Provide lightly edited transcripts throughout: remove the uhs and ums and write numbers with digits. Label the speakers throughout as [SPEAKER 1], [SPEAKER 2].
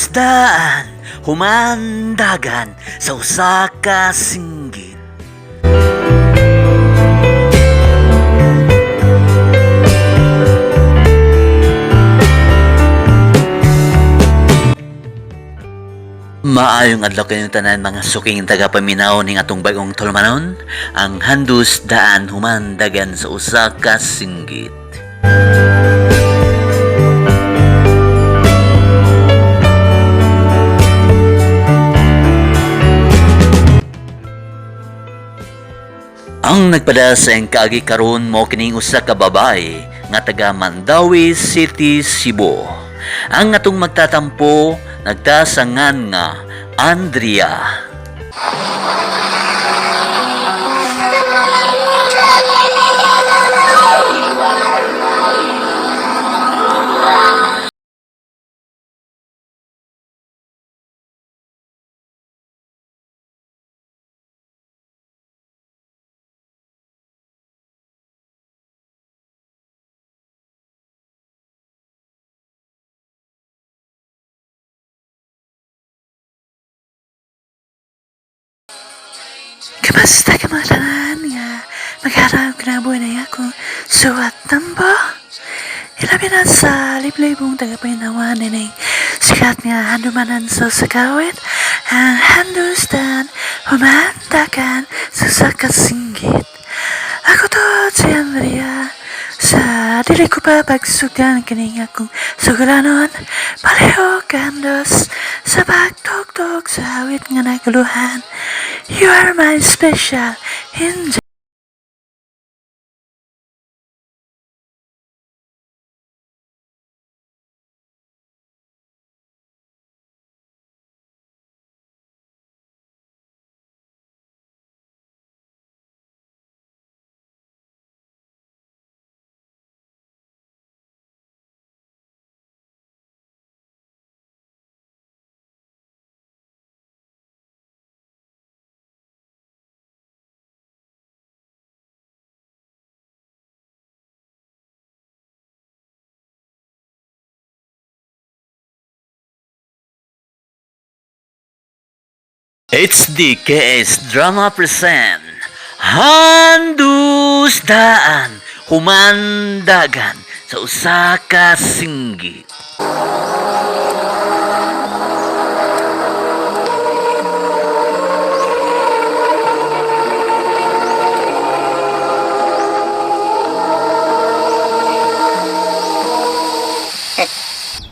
[SPEAKER 1] Handus daan, humandagan sa usa ka singgit. Maayong adlaw kayong tanan mga suking tagapaminaw ning atong bagong tulumanon, ang Handus Daan Humandagan sa usa ka singgit. Ang nagpada sa iyang kaagi karon mo kining usa ka babae nga taga Mandaue City, Cebu. Ang atong magtatampo nagtasangan nga Andrea.
[SPEAKER 2] Kamusta ka mga tanan nga magharap ka na buhay na ako suwat tambo. Ilabi na sa liblibong tagapinawan nining sikat nga handumanan sa sakawit ang handustan humandakan sa sakasinggit. Ako to si Andrea sa dili ko pa pagsugdan kining akong sugalanon pareho kandos sa pagtugtog sa awit nga naguluhan. You are my special angel.
[SPEAKER 1] It's the KS Drama Present Handus Daan Humandagan sa usa ka singgit.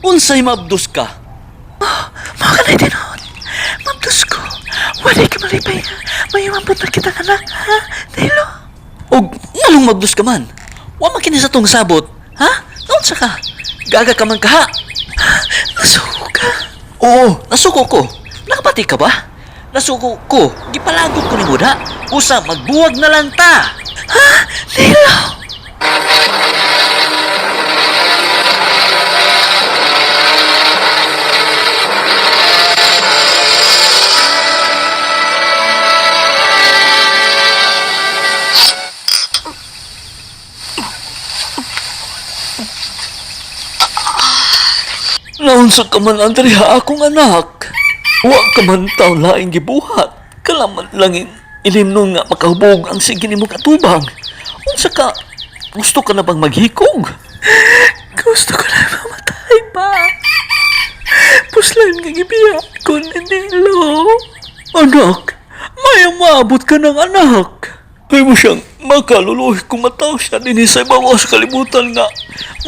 [SPEAKER 1] Unsay mabdus ka?
[SPEAKER 2] Mao ka na tinuod. Mabdus ko. Wala ka malipay nga. May umampot na kitang anak, ha? Nilo?
[SPEAKER 1] Og nganong mabdus ka man? Wa man kini sa tong sabot, ha? Naunsa ka? Gaga ka man kaha.
[SPEAKER 2] Nasuko ka.
[SPEAKER 1] Oo, nasuko ko. Nakapati ka ba? Nasuko ko. Gipalagot ko nimo da. Usa magbuwag na lang ta.
[SPEAKER 2] Ha? Nilo?
[SPEAKER 1] Naunsa ka man, Andrea, akong anak. Wa ka man taon laing gibuhat. Kalaman langin ilimnon nga makahubog ang sige nimo katubang. Unsa ka? Gusto ka na bang maghikog?
[SPEAKER 2] Gusto ko na mamatay pa. Puslan nga gibiya ko ni Nilo.
[SPEAKER 1] Anak, may maabot ka ng anak. Kaya mo siyang makaluluhi kung mataw siya din sa ibabaw sa kalibutan nga.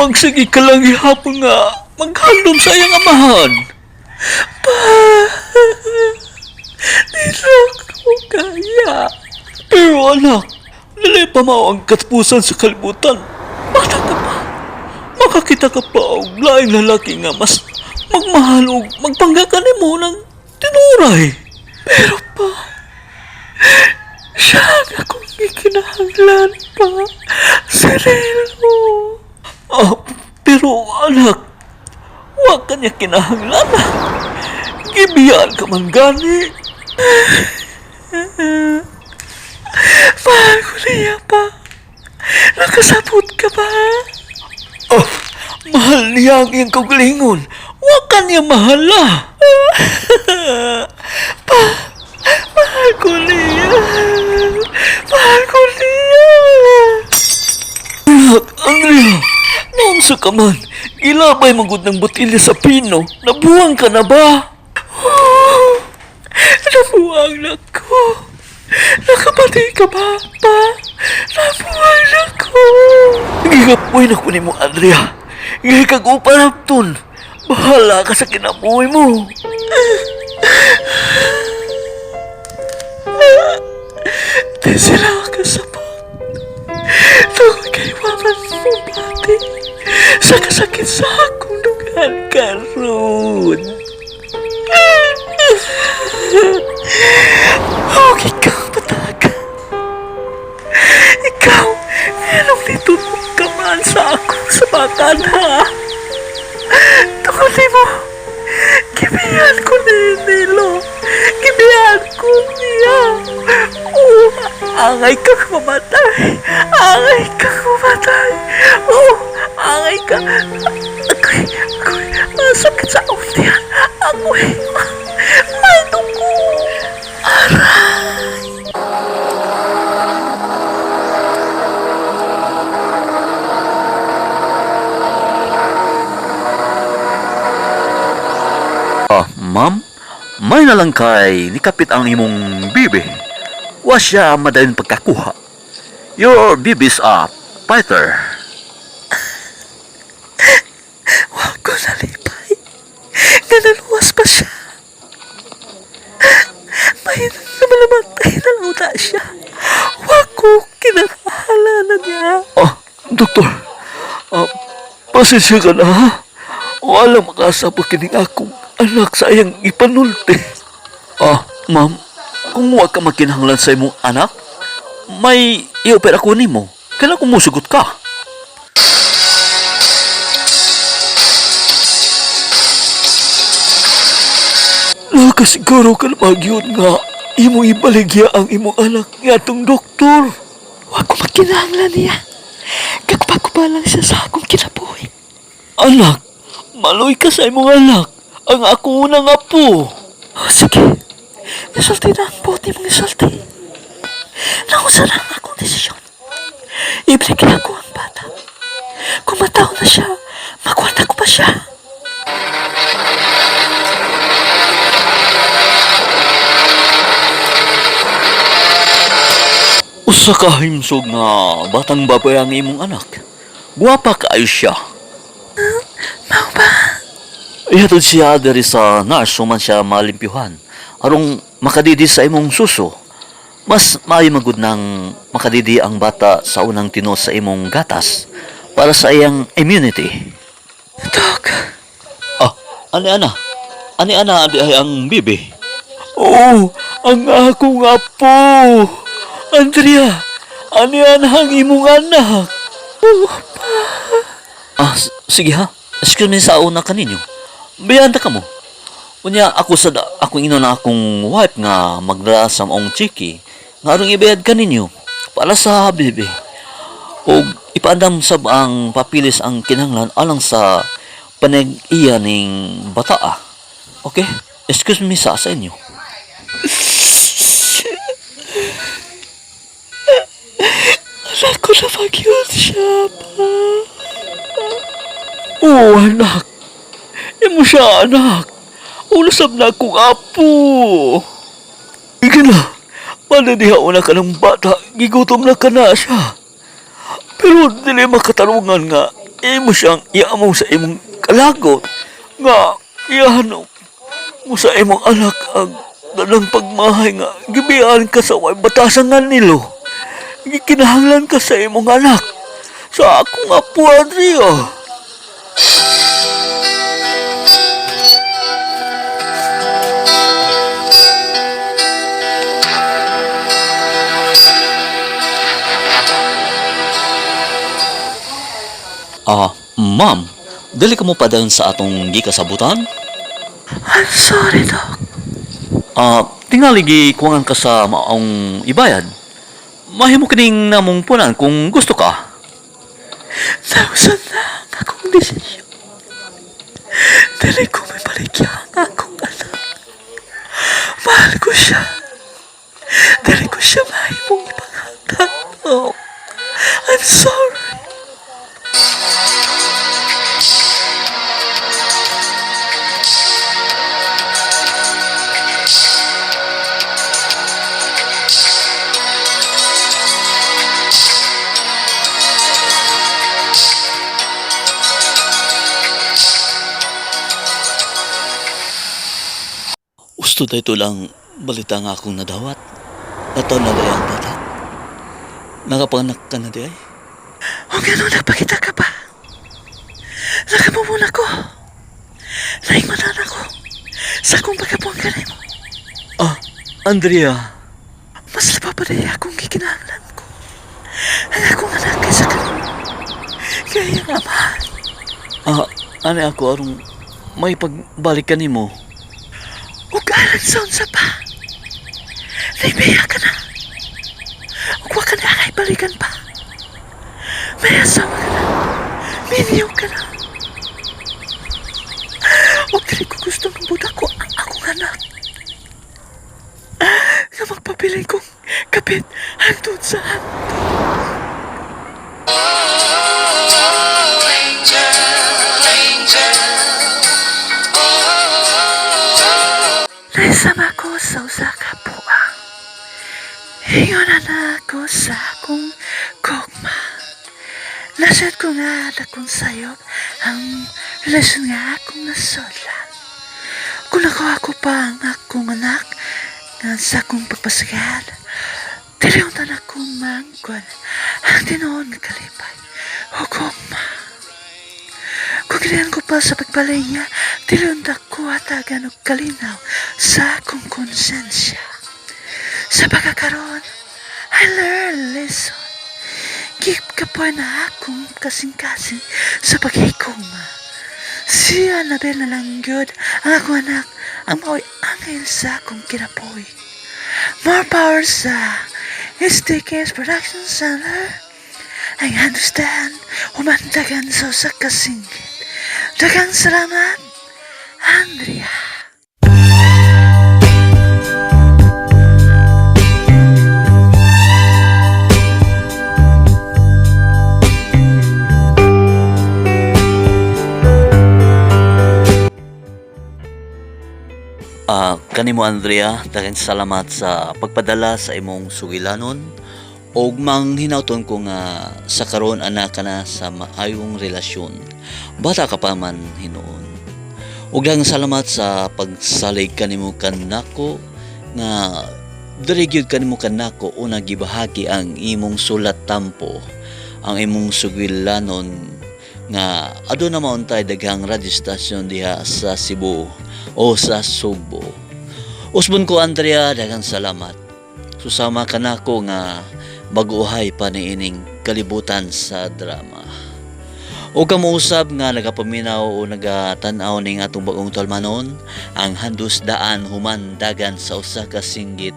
[SPEAKER 1] Magsige ka lang ihapon nga maghandom sa iyang amahan.
[SPEAKER 2] Pa, Nilo ko kaya.
[SPEAKER 1] Pero anak, dili pa mao ang katapusan sa kalibutan. Bata ka pa. Makakita ka pa og laing lalaki nga mas magmahal og magpangga ka nimo ng tinuray.
[SPEAKER 2] Pero pa, siya ang akong gikinahanglan pa. Si Nilo.
[SPEAKER 1] Ah, pero anak, wa ka niya kinahanglan. Gibiyaan ka man gani.
[SPEAKER 2] Mahal ko niya pa. Nakasabot ka ba?
[SPEAKER 1] Oh, mahal niya ang iyang kaugalingon. Wa Wa ka niya mahala.
[SPEAKER 2] Pa, mahal ko niya. Mahal ko niya.
[SPEAKER 1] Anak, Andrea, naunsa ka man? Gilabay magud ng botilya sa pino. Nabuwang ka na ba?
[SPEAKER 2] Oh, nabuwang na ko. Nakapatay ka ba, pa? Nabuwang na ko.
[SPEAKER 1] Gigapoy na ko nimo, Andrea. Gikag-uparapton. Bahala ka sa kinabuhi mo.
[SPEAKER 2] Di sila kasabot. Tungod kay waman mo plati sa kasakit sa akong dugan karon. Oh, ikaw pataga. Ikaw, nganong nitulog ka man sa akong sabakan, ha? Tungod nimo, gibiyan ko ni Nilo. Gibiyan ko niya. Oh, angay kang mamatay. Angay kang mamatay. Oh, angay ka. Ako'y, ako'y, ang sakit sa untian. Ako'y, may dugo. Aray.
[SPEAKER 1] Ah, ma'am, may nalang kay nikapit ang imong bibi. Wa siya madayon pagkakuha. Your bibi's a fighter.
[SPEAKER 2] Wa ko nalipay. Nga naluwas pa siya. May namalamatay na lauta siya. Wa ko kinakahalanan niya.
[SPEAKER 1] Ah, doktor. Ah, pasensya ka na ha. Wala makasabot kining akong anak sa iyang ipanulti. Ah, ma'am, kung wa ka makinahanglan sa imong anak, may i-opera ko nimo. Kailan kung musugot ka? Nakasiguro ka na magyud nga imong ibaligya ang imong anak nga atong doktor.
[SPEAKER 2] Wa ko makinahanglan niya. Kagpakuba lang siya sa akong kinabuhi.
[SPEAKER 1] Anak, maloy ka sa imong anak. Ang ako unang apo.
[SPEAKER 2] Oh, sige. Isulti na ang bote mong isulti. Nausa na ang akong desisyon. Ibigay ako ang bata. Kung matao na siya, makwanta ko pa siya.
[SPEAKER 1] Usa ka himsog nga batang babae ang imong anak. Guwapa kaayo siya.
[SPEAKER 2] Mao ba?
[SPEAKER 1] Ihatod siya diri sa nurse human siya malimpyuhan. Arong makadidi sa imong suso. Mas maayo magud nang makadidi ang bata sa unang tinos sa imong gatas para sa iyang immunity.
[SPEAKER 2] Dok,
[SPEAKER 1] Ah, ani ana. Ani ana di ay ang bibi. Oo, ang akong apo. Andrea, ani ana ang imong anak. Ah, sige ha. Excuse me sa una kaninyo. Bayanta ka mo. Unya ako sa akong ino na akong wife nga magdala sa maong chiki nga arong ibayad kaninyo para sa bibi. Og ipaandam sab ang papilis ang kinahanglan alang sa panag-iya ning bataa. Okay? Excuse me sa inyo.
[SPEAKER 2] anak ko na magyud siya pa.
[SPEAKER 1] Oo, anak. Imo siya, anak. Ulasab na akong apo. Ika na. Mananiha una ka ng bata. Gigutom na ka na siya. Pero dili makatarungan nga imo siyang iamong sa imong kalagot. Nga iyahanong mo sa imong anak ang dalang pagmahay nga gibiyaan ka sa way batasan nga nilo. Gikinahanglan ka sa imong anak. Sa akong apo, Andrea. Ah, ma'am, dili ka mo pa dayon sa atong gikasabutan?
[SPEAKER 2] I'm sorry, Dok.
[SPEAKER 1] Ah, tingali gikuangan ka sa maong ibayad. Mahimo kining namong punan kung gusto ka.
[SPEAKER 2] Nausa na ang akong desisyon. Dili ko may baligya ang akong anak. Mahal ko siya. Dili ko siya mahimong ipanghatag. Oh, I'm sorry.
[SPEAKER 1] Gusto na ito lang balita nga akong nadawat. Nataon na ang bata. Nakapanganak ka na di ay.
[SPEAKER 2] O gano'n, nagpakita ka pa. Nakamumuna ko. Naingmanan ako. Sa akong pagkapuang kanay mo.
[SPEAKER 1] Ah, Andrea.
[SPEAKER 2] Mas laba pa rin akong gikinahanglan ko. Ang akong anak kaysa kanimo. Kaya ang ama.
[SPEAKER 1] Ah, ano ako arong may pagbalik ka nimo.
[SPEAKER 2] Ug alang sa unsa pa. Nagbiya ka na. Ug wa ka na kay balikan pa. May asawa ka na. Minyo ka na. Ug dili ko gusto ng buta ko ang akong anak. Nga magpabilin kong kapit hangtod sa hangtod. Naisama ko sa usa ka buang. Ingon na ako sa akong gugma. Nasad ko nga dakong sayop ang relasyon nga akong nasudlan. Kung nakuha ko pa ang akong anak nga sa akong pagpasagad, dili unta na ko mangkon ang tinuod nga kalipay o gugma. Kung kailangan ko pa sa pagbalaya, dili unta ko hatagan og kalinaw sa akong konsensya. Sa pagkakaroon, I learned a lesson. Gikapoy na akong kasing-kasing sa paghikoma. Si Annabel na lang gyud ang akong anak ang mao'y angel sa akong kinabuhi. More power sa SDK's Production Center. I understand, humandagan sa usa ka singgit. Daghang salamat, Andrea.
[SPEAKER 1] Ah, kanimo Andrea, daghang salamat sa pagpadala sa imong sugilanon. Og manghinawton ko nga sa karon anak ka na sa maayong relasyon. Bata ka pa man hinuon. Ug daghang salamat sa pagsalig kanimo kanako nga diri gyud kanimo kanako una gibahagi ang imong sulat tampo, ang imong sugilanon nga aduna mauntay daghang radio station diha sa Cebu o sa Sugbo. Usbon ko Andrea, daghang salamat. Susama ka nako nga baguhay pa niining kalibutan sa drama. O kamuusab nga nagapaminaw o nagatan-aw ning atong bagong tulumanon, ang handos daan humandagan sa usa ka singgit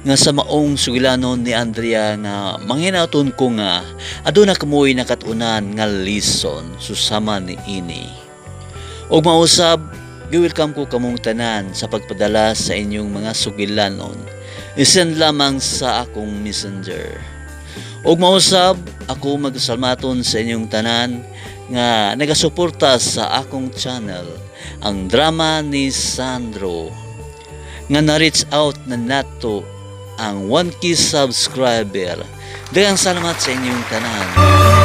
[SPEAKER 1] nga sa maong sugilanon ni Andrea nga manghinaton ko nga aduna kamoy nakatunan nga lesson susama ni ini. Og mausab, gi-welcome ko kamong tanan sa pagpadala sa inyong mga sugilanon. I-send lamang sa akong messenger. Og mausab, ako magsalmaton sa inyong tanan nga nagasuporta sa akong channel, ang Drama ni Sandro, nga na-reach out na nato ang 1K subscriber. Daghang salamat sa inyong tanan.